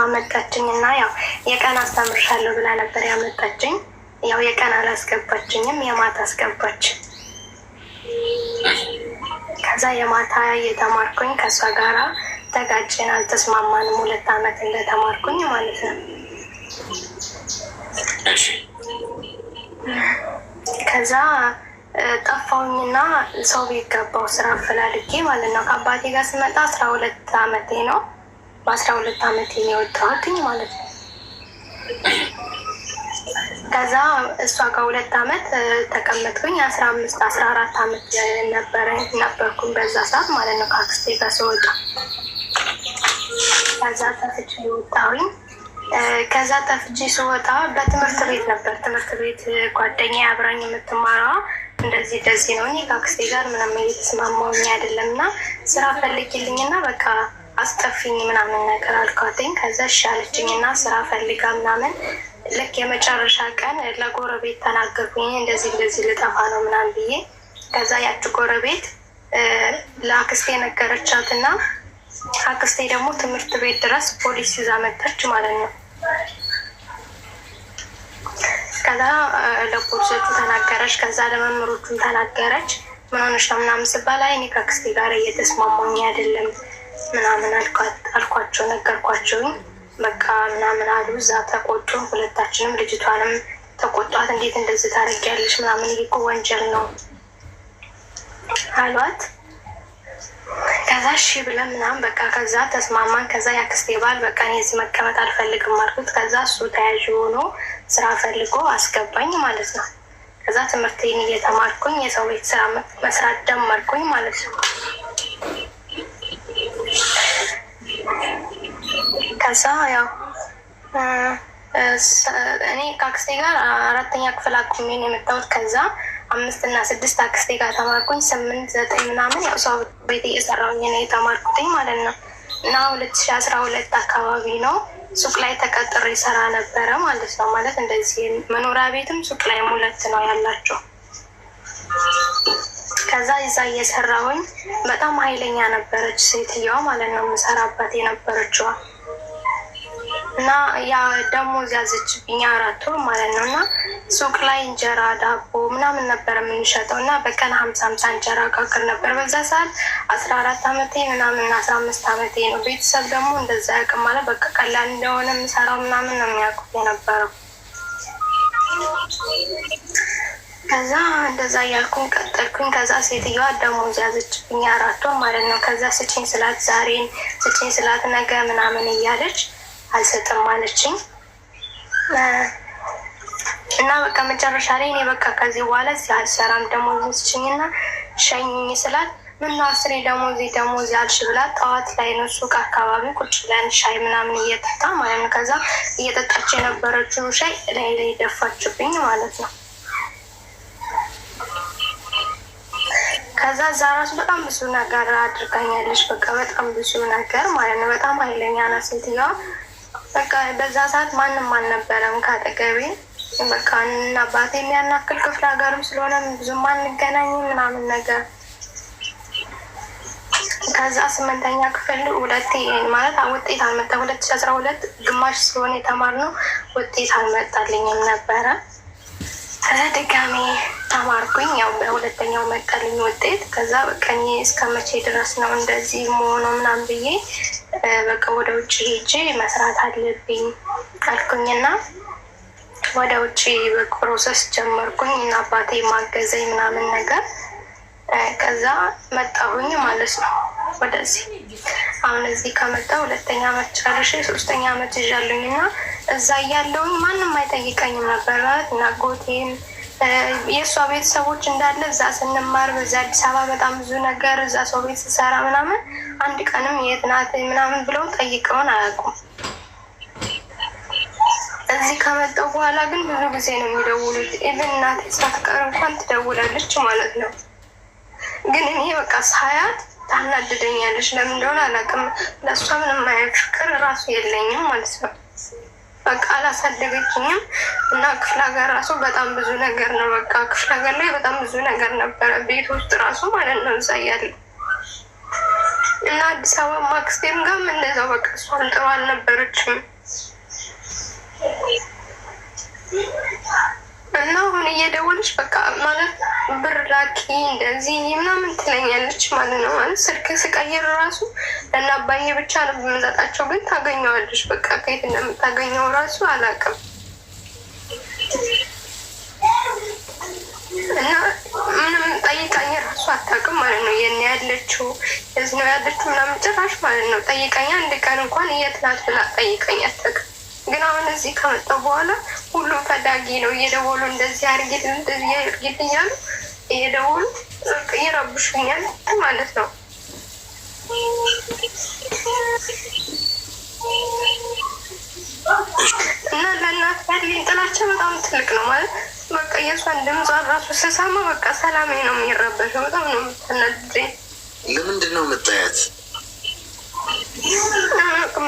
አመጣችኝ እና ያው የቀን አስተምርሻለሁ ብላ ነበር ያመጣችኝ። ያው የቀን አላስገባችኝም፣ የማታ አስገባች። ከዛ የማታ እየተማርኩኝ ከእሷ ጋራ ተጋጭን፣ አልተስማማንም። 2 አመት እንደተማርኩኝ ማለት ነው። ከዛ ጠፋሁኝና ሰው ቤት ገባሁ ስራ አፈላልጌ ማለት ነው። ከአባቴ ጋር ስመጣ 12 አመቴ ነው። በ12 አመቴ ነው የወጣሁትኝ ማለት ነው። ከዛ እሷ ጋር 2 አመት ተቀመጥኩኝ። 15 14 አመት ነበርኩኝ በዛ ሰዓት ማለት ነው። ከአክስቴ ጋር ስወጣ ከዛ ጠፍቼ ወጣሁኝ። ከዛ ጠፍቼ ስወጣ በትምህርት ቤት ነበር። ትምህርት ቤት ጓደኛ አብራኝ የምትማረዋ እንደዚህ እንደዚህ ነው፣ እኔ ከአክስቴ ጋር ምንም እየተስማማሁኝ አይደለም እና ስራ ፈልጊልኝ እና በቃ አስጠፊኝ ምናምን ነገር አልኳትኝ። ከዛ እሺ አለችኝ እና ስራ ፈልጋ ምናምን ልክ የመጨረሻ ቀን ለጎረቤት ተናገርኩኝ። እንደዚህ እንደዚህ ልጠፋ ነው ምናምን ብዬ። ከዛ ያች ጎረቤት ለአክስቴ ነገረቻት እና አክስቴ ደግሞ ትምህርት ቤት ድረስ ፖሊስ ይዛ መጣች ማለት ነው። ከዛ ለፖሊሶቹ ተናገረች። ከዛ ለመምህሮቹም ተናገረች። ምን ሆነሽ ነው ምናምን ስባል አይ እኔ ከአክስቴ ጋር እየተስማማኝ አይደለም ምናምን አልኳቸው፣ ነገርኳቸውኝ። በቃ ምናምን አሉ። እዛ ተቆጡ። ሁለታችንም ልጅቷንም ተቆጧት። እንዴት እንደዚህ ታደርጊያለሽ ምናምን ይሄ እኮ ወንጀል ነው አሏት። ከዛ እሺ ብለን ምናምን በቃ ከዛ ተስማማን። ከዛ የአክስቴ ባል በቃ እኔ እዚህ መቀመጥ አልፈልግም አልኩት። ከዛ እሱ ተያዥ ሆኖ ስራ ፈልጎ አስገባኝ ማለት ነው። ከዛ ትምህርቴን እየተማርኩኝ የሰው ቤት ስራ መስራት ጀመርኩኝ ማለት ነው። ከዛ ያው እኔ ከአክስቴ ጋር አራተኛ ክፍል አቁሜ ነው የመጣሁት። ከዛ አምስት እና ስድስት አክስቴ ጋር ተማርኩኝ። ስምንት ዘጠኝ ምናምን ያው ሰው ቤት እየሰራሁኝ ነው የተማርኩትኝ ማለት ነው። እና 2012 አካባቢ ነው ሱቅ ላይ ተቀጥሬ ሰራ ነበረ ማለት ነው። ማለት እንደዚህ መኖሪያ ቤትም ሱቅ ላይ ሁለት ነው ያላቸው። ከዛ እዛ እየሰራሁኝ በጣም ኃይለኛ ነበረች ሴትየዋ ማለት ነው፣ የምሰራባት የነበረችዋ። እና ያ ደሞዝ ያዘችብኝ 4 ወር ማለት ነው። እና ሱቅ ላይ እንጀራ ዳቦ ምናምን ነበር የምንሸጠው እና በቀን 50 50 እንጀራ ጋግር ነበር። በዛ ሰዓት 14 አመቴ ምናምን 15 አመቴ ነው። ቤተሰብ ደግሞ እንደዛ ያውቅም ማለት በቃ ቀላል እንደሆነ የምሰራው ምናምን ነው የሚያውቁት የነበረው። ከዛ እንደዛ እያልኩኝ ቀጠልኩኝ። ከዛ ሴትዮዋ ደሞዝ ያዘችብኝ 4 ወር ማለት ነው። ከዛ ስጭኝ ስላት ዛሬን ስጭኝ ስላት ነገ ምናምን እያለች አልሰጥም አለችኝ። እና በቃ መጨረሻ ላይ እኔ በቃ ከዚህ በኋላ እዚህ አልሰራም ደሞዝ ስጭኝና ሸኝኝ ስላት ምነው አስሬ ደሞዜ ደሞዜ አልሽ ብላ ጠዋት ላይ ነው ሱቅ አካባቢ ቁጭ ብለን ሻይ ምናምን እየጠጣ ማለት ነው። ከዛ እየጠጣች የነበረችው ሻይ ላይ ላይ ደፋችብኝ ማለት ነው። ከዛ እዛ ራሱ በጣም ብዙ ነገር አድርጋኛለች። በቃ በጣም ብዙ ነገር ማለት ነው። በጣም ኃይለኛ ናት ሴትዮዋ። በቃ በዛ ሰዓት ማንም አልነበረም ከአጠገቤ። በቃ እና አባቴ የሚያናክል ክፍለ ሀገርም ስለሆነ ብዙም አንገናኝም ምናምን ነገር። ከዛ ስምንተኛ ክፍል ሁለቴ ማለት ውጤት አልመጣ 2012 ግማሽ ስለሆነ የተማርነው ውጤት አልመጣልኝም ነበረ። ከዛ ድጋሜ ተማርኩኝ። ያው በሁለተኛው መጣልኝ ውጤት። ከዛ በቃ እኔ እስከ መቼ ድረስ ነው እንደዚህ መሆነው ምናምን ብዬ በቃ ወደ ውጭ ሄጄ መስራት አለብኝ አልኩኝና ወደ ውጭ process ጀመርኩኝ እና አባቴ ማገዘኝ ምናምን ነገር። ከዛ መጣሁኝ ማለት ነው ወደዚህ። አሁን እዚህ ከመጣ ሁለተኛ አመት ጨርሼ ሶስተኛ አመት ይዣለሁኝ እና እዛ እያለሁኝ ማንም አይጠይቀኝም ነበር እና አጎቴም የእሷ ቤተሰቦች እንዳለ እዛ ስንማር በዛ አዲስ አበባ በጣም ብዙ ነገር እዛ ሰው ቤት ስሰራ ምናምን አንድ ቀንም የት ናት ምናምን ብለው ጠይቀውን አያውቁም። እዚህ ከመጣሁ በኋላ ግን ብዙ ጊዜ ነው የሚደውሉት። Even እናቴ ሳትቀር እንኳን ትደውላለች ማለት ነው። ግን እኔ በቃ ሳያት ታናድደኛለች። ለምን እንደሆነ አላውቅም። ለእሷ ምንም አይነት ፍቅር እራሱ የለኝም ማለት ነው። በቃ አላሳደገችኝም እና ክፍለ ሀገር ራሱ በጣም ብዙ ነገር ነው። በቃ ክፍለ ሀገር ላይ በጣም ብዙ ነገር ነበረ ቤት ውስጥ ራሱ ማለት ነው እዛ እያለሁ። እና አዲስ አበባ ማክስቴም ጋርም እንደዛው በቃ እሷም ጥሩ አልነበረችም። እና አሁን እየደወለች በቃ ማለት ብር ላኪ እንደዚህ ምናምን ትለኛለች ማለት ነው። ማለት ስልክ ስቀይር ራሱ ለእነ አባዬ ብቻ ነው የምሰጣቸው፣ ግን ታገኘዋለች። በቃ ከየት እንደምታገኘው ራሱ አላውቅም። እና ምንም ጠይቃኝ ራሱ አታውቅም ማለት ነው። የት ነው ያለችው፣ የት ነው ያለችው ምናምን ጭራሽ ማለት ነው። ጠይቃኝ አንድ ቀን እንኳን የት ናት ብላ ጠይቃኝ አታውቅም። ግን አሁን እዚህ ከመጣሁ በኋላ ሁሉም ፈላጊ ነው፣ እየደወሉ እንደዚህ አድርጊልን እንደዚህ አድርጊልን እያሉ እየደወሉ ይረብሹኛል ማለት ነው። እና ለእናት ያለኝ ጥላቻ በጣም ትልቅ ነው። ማለት በቃ የእሷን ድምጿን ራሱ ስሰማ በቃ ሰላሜ ነው የሚረበሸው። በጣም ነው የምታናድደኝ። ለምንድን ነው የምታያት?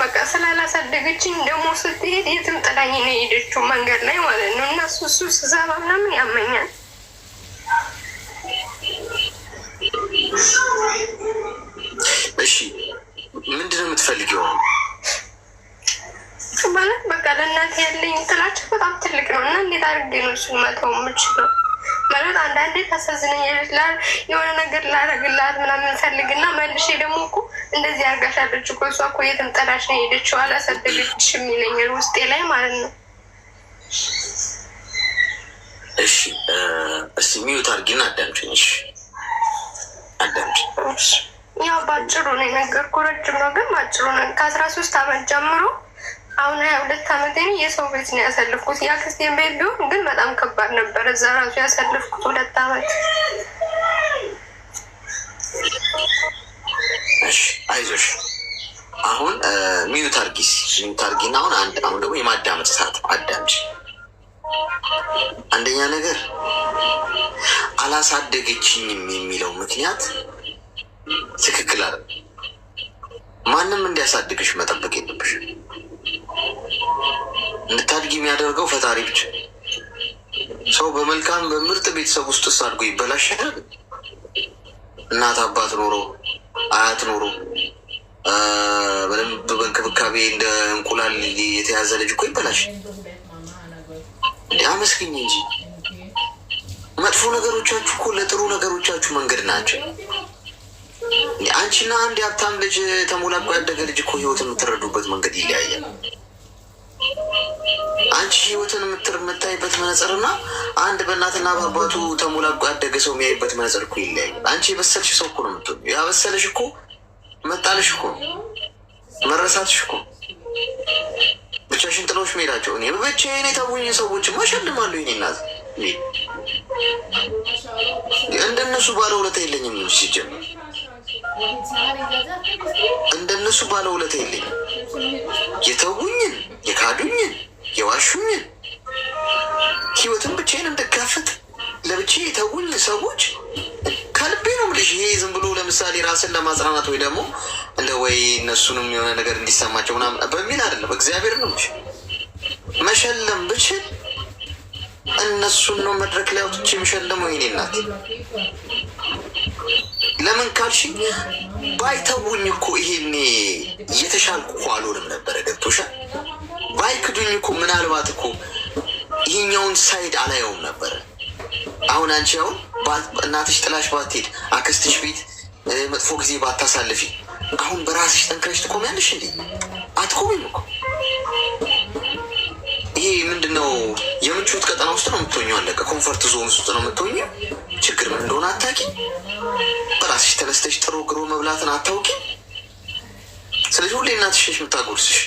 በቃ ስላላሳደገችኝ ደግሞ ስትሄድ የትም ጥላኝ ነው የሄደችው መንገድ ላይ ማለት ነው። እና እሱ ስሰማ ምናምን ያመኛል። እሺ ምንድን ነው የምትፈልጊው? ማለት በቃ ለእናቴ ያለኝ ጥላቻ በጣም ትልቅ ነው እና እንዴት አድርጌ ነው እሱን መተው የምችለው? ማለት አንዳንዴ ታሳዝነኛለች። የሆነ ነገር ላረግላት ምናምን ፈልግና መልሼ ደግሞ እኮ እንደዚህ አድርጋሻለች እኮ እሷ እኮ የትም ጥላሽ ነው የሄደችው አላሳደገችሽም ይለኛል ውስጤ ላይ ማለት ነው። እሺ እስቲ mute አድርጊና አዳምጪኝ። እሺ አዳምጪኝ። ያው ባጭሩ ነው የነገርኩህ፣ ረጅም ነው ግን ባጭሩ ነው። ከ13 አመት ጀምሮ አሁን 22 አመቴ ነው። የሰው ቤት ነው ያሳለፍኩት። የአክስቴን ቤት ቢሆን ግን በጣም ከባድ ነበር። እዛ ራሱ ያሳለፍኩት 2 አመት። እሺ አይዞሽ። አሁን mute አድርጊ፣ mute አድርጊና አሁን አንድ አሁን ደግሞ የማዳመጥ ሰዓት ነው። አዳምጪ። አንደኛ ነገር አላሳደገችኝም የሚለው ምክንያት ትክክል አይደለም። ማንም እንዲያሳድግሽ መጠበቅ የለብሽ። እንድታድጊ የሚያደርገው ፈጣሪ ብቻ። ሰው በመልካም በምርጥ ቤተሰብ ውስጥ አድጎ ይበላሻል። እናት አባት ኖሮ አያት ኖሮ በደንብ በእንክብካቤ እንደ እንቁላል የተያዘ ልጅ እኮ ይበላሽ። እንዲ አመስግኝ እንጂ መጥፎ ነገሮቻችሁ እኮ ለጥሩ ነገሮቻችሁ መንገድ ናቸው። አንቺና አንድ የሀብታም ልጅ ተሞላቆ ያደገ ልጅ እኮ ህይወትን የምትረዱበት መንገድ ይለያያል። አንቺ ህይወትን የምታይበት መነጽርና አንድ በእናትና በአባቱ ተሞላቆ ያደገ ሰው የሚያይበት መነጽር እኮ ይለያያል። አንቺ የበሰልሽ ሰው እኮ ነው የምትሆኚው። ያበሰለሽ እኮ መጣልሽ እኮ መረሳትሽ እኮ ብቻሽን ጥለውሽ መሄዳቸው። እኔ ብቻዬን የተውኝ ሰዎችማ እሸልማለሁ። የእኔ እናት እንደነሱ ባለውለታ የለኝም። ሲጀምር እንደነሱ ባለውለታ የለኝም። የተውኝን፣ የካዱኝን፣ የዋሹኝን ህይወትን ብቻዬን እንድጋፈጥ ለብቻዬ የተውኝ ሰዎች ከልቤ ነው የምልሽ። ይሄ ዝም ብሎ ለምሳሌ ራስን ለማጽናናት ወይ ደግሞ እንደ ወይ እነሱንም የሆነ ነገር እንዲሰማቸው ምናምን በሚል አይደለም። እግዚአብሔር ነው የምልሽ። መሸለም ብችል እነሱን ነው መድረክ ላይ አውጥቼ የምሸለመው። የእኔ እናት ለምን ካልሽኝ ባይተውኝ እኮ ይሄኔ የተሻልኩ እኮ አልሆንም ነበረ። ገብቶሻል? ባይክዱኝ እኮ ምናልባት እኮ ይሄኛውን side አላየውም ነበረ። አሁን አንቺ አሁን እናትሽ ጥላሽ ባትሄድ አክስትሽ ቤት መጥፎ ጊዜ ባታሳልፊ አሁን በራስሽ ጠንክረሽ ትቆሚያለሽ እንዴ? አትቆሚም እኮ። ይሄ ምንድነው? የምቾት ቀጠና ውስጥ ነው የምትሆኘው። አለቀ። comfort zone ውስጥ ነው የምትሆኘው። ችግር ምን እንደሆነ አታውቂም። በራስሽ ተነስተሽ ጥሮ ግሮ መብላትን አታውቂም። ስለዚህ ሁሌ እናትሽ ነሽ የምታጎርስሽ።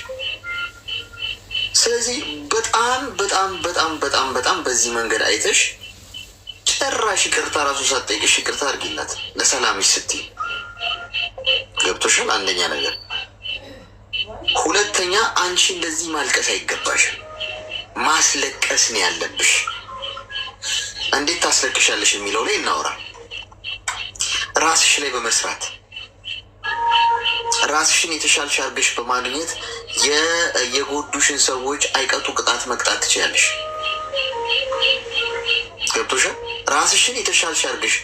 ስለዚህ በጣም በጣም በጣም በጣም በጣም በዚህ መንገድ አይተሽ ጭራሽ ይቅርታ ራሱ ሳትጠይቅሽ ይቅርታ አድርጊላት ለሰላምሽ ስትይ። ገብቶሻል? አንደኛ ነገር። ሁለተኛ አንቺ እንደዚህ ማልቀስ አይገባሽም። ማስለቀስ ነው ያለብሽ። እንዴት ታስለቅሻለሽ የሚለው ላይ እናውራ። ራስሽ ላይ በመስራት ራስሽን የተሻልሽ አድርገሽ በማግኘት የጎዱሽን ሰዎች አይቀጡ ቅጣት መቅጣት ትችያለሽ። ገብቶሻል? ራስሽን የተሻልሽ አድርገሽ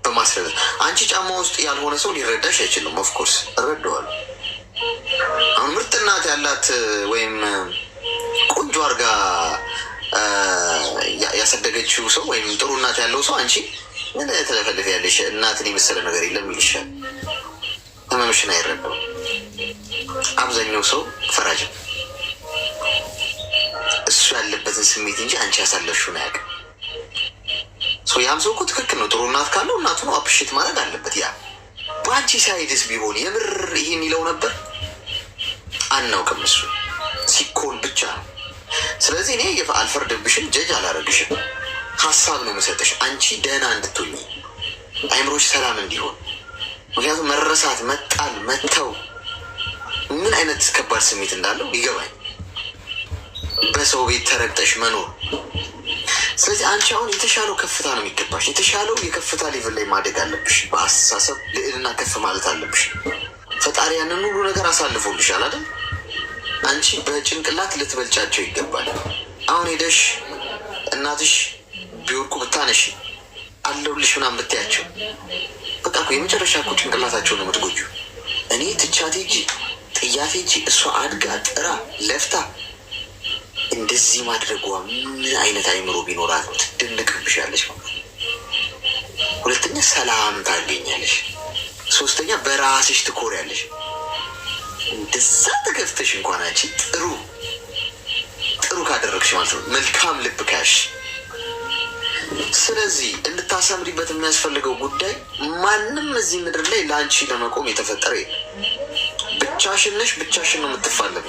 በማስረዳት አንቺ ጫማ ውስጥ ያልሆነ ሰው ሊረዳሽ አይችልም። Of course እረዳዋለሁ። አሁን ምርጥ እናት ያላት ወይም ቆንጆ አድርጋ ያሳደገችው ሰው ወይም ጥሩ እናት ያለው ሰው አንቺ ምን ትለፈልፍ ያለሽ እናትን የመሰለ ነገር የለም ይልሻል። ህመምሽን አይረዳው። አብዛኛው ሰው ፈራጅ ነው። እሱ ያለበትን ስሜት እንጂ አንቺ ያሳለፍሽውን አያውቅም። ያም ሰው እኮ ትክክል ነው። ጥሩ እናት ካለው እናቱን appreciate ማድረግ አለበት። ያ በአንቺ side ስ ቢሆን የምር ይሄን ይለው ነበር? አናውቅም። እሱ ሲኮን ብቻ ነው። ስለዚህ እኔ አልፈርድብሽም፣ ጀጅ አላረግሽም። ሀሳብ ነው የምሰጥሽ አንቺ ደህና እንድትሆኚ፣ አይምሮሽ ሰላም እንዲሆን። ምክንያቱም መረሳት፣ መጣል፣ መተው ምን አይነት ከባድ ስሜት እንዳለው ይገባኝ። በሰው ቤት ተረግጠሽ መኖር። ስለዚህ አንቺ አሁን የተሻለው ከፍታ ነው የሚገባሽ። የተሻለው የከፍታ level ላይ ማደግ አለብሽ። በአስተሳሰብ ልዕልና ከፍ ማለት አለብሽ። ፈጣሪ ያንን ሁሉ ነገር አሳልፎልሻል አይደል? አንቺ በጭንቅላት ልትበልጫቸው ይገባል። አሁን ሄደሽ እናትሽ ቢወድቁ ብታነሺ አለሁልሽ ምናምን ብትያቸው በቃ እኮ የመጨረሻ እኮ ጭንቅላታቸው ነው የምትጎጂው። እኔ ትቻት ሄጂ ጥያት ሄጂ እሷ አድጋ ጥራ ለፍታ እንደዚህ ማድረጓ ምን አይነት አይምሮ ቢኖራት ነው? ትደነቅብሻለች ማለት ነው። ሁለተኛ ሰላም ታገኛለሽ። ሶስተኛ በራስሽ ትኮሪያለሽ። እንደዛ ተገፍተሽ እንኳን አንቺ ጥሩ ጥሩ ካደረግሽ ማለት ነው፣ መልካም ልብ ካያሽ። ስለዚህ እንድታሰምሪበት የሚያስፈልገው ጉዳይ ማንም እዚህ ምድር ላይ ለአንቺ ለመቆም የተፈጠረ የለም። ብቻሽን ነሽ፣ ብቻሽን ነው የምትፋለሚ።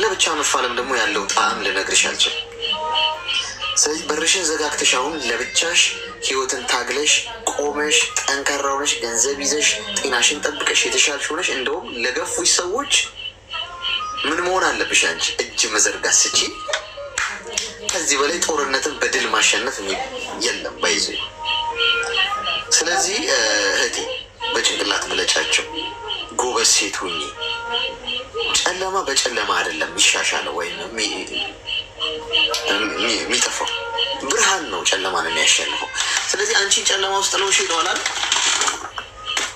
ለብቻ መፋለም ደግሞ ያለው ጣዕም ልነግርሽ አልችልም። ስለዚህ በርሽን ዘጋግተሽ አሁን ለብቻሽ ህይወትን ታግለሽ ቆመሽ ጠንካራ ሆነሽ ገንዘብ ይዘሽ ጤናሽን ጠብቀሽ የተሻልሽ ሆነሽ እንደውም ለገፉሽ ሰዎች ምን መሆን አለብሽ? አንቺ እጅ መዘርጋት ስቺ ከዚህ በላይ ጦርነትን በድል ማሸነፍ የለም by the way። ስለዚህ እህቴ በጭንቅላት ብለጫቸው፣ ጎበዝ ሴት ሁኚ። ጨለማ በጨለማ አይደለም የሚሻሻለው ወይም የሚጠፋው፣ ብርሃን ነው ጨለማን የሚያሸንፈው። ስለዚህ አንቺን ጨለማ ውስጥ ጥለውሽ ሄደዋል አይደል?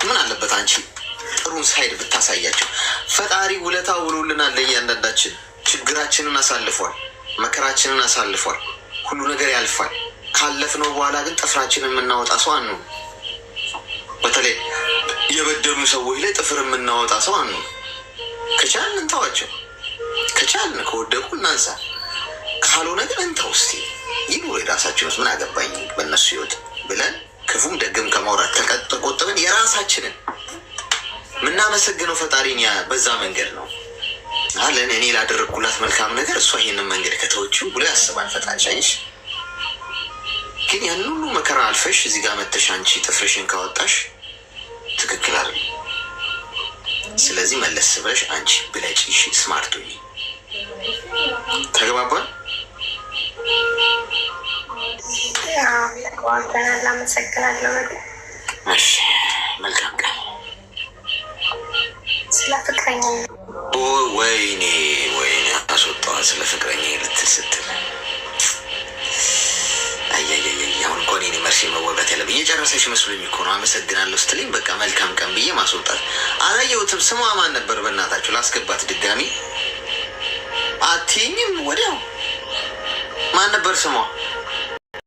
ምን አለበት አንቺ ጥሩን side ብታሳያቸው። ፈጣሪ ውለታ ውሎልናል ለእያንዳንዳችን። ችግራችንን አሳልፏል፣ መከራችንን አሳልፏል። ሁሉ ነገር ያልፋል። ካለፍነው በኋላ ግን ጥፍራችንን የምናወጣ ሰው አንሁን። በተለይ የበደሉ ሰዎች ላይ ጥፍር የምናወጣ ሰው አንሁን። ከቻልን እንተዋቸው፣ ከቻልን ከወደቁ እናንሳ፣ ካልሆነ ግን እንተው እስቲ ይኑሩ የራሳቸው ህይወት፣ ምን አገባኝ በእነሱ ህይወት ብለን ክፉም ደግም ከማውራት ተቆጥበን የራሳችንን የምናመሰግነው ፈጣሪን በዛ መንገድ ነው። ለእኔ እኔ ላደረግኩላት መልካም ነገር እሷ ይህንን መንገድ ከተወችው ብሎ ያስባል ፈጣሪ። አየሽ፣ ግን ያን ሁሉ መከራ አልፈሽ እዚህ ጋር መተሽ አንቺ ጥፍርሽን ካወጣሽ ትክክል አይደለም። ስለዚህ መለስ ብለሽ አንቺ ብለጭ፣ smart ሁኚ። ተግባባን? ተግባብተናል። አመሰግናለሁ። እሺ፣ መልካም ቀን። ስለ ፍቅረኛ ወይኔ ወይኔ፣ አስወጣዋ። ስለ ፍቅረኛ ልትል ስትል አያያያ፣ አሁን እንኳን የኔ መርሴ መወጋት ያለብኝ እየጨረሰች መስሎኝ እኮ ነው። አመሰግናለሁ ስትለኝ በቃ መልካም ቀን ብዬ ማስወጣት። አላየሁትም። ስሟ ማን ነበር? በእናታችሁ ላስገባት ድጋሚ አትይኝም? ወዲያው ማን ነበር ስሟ?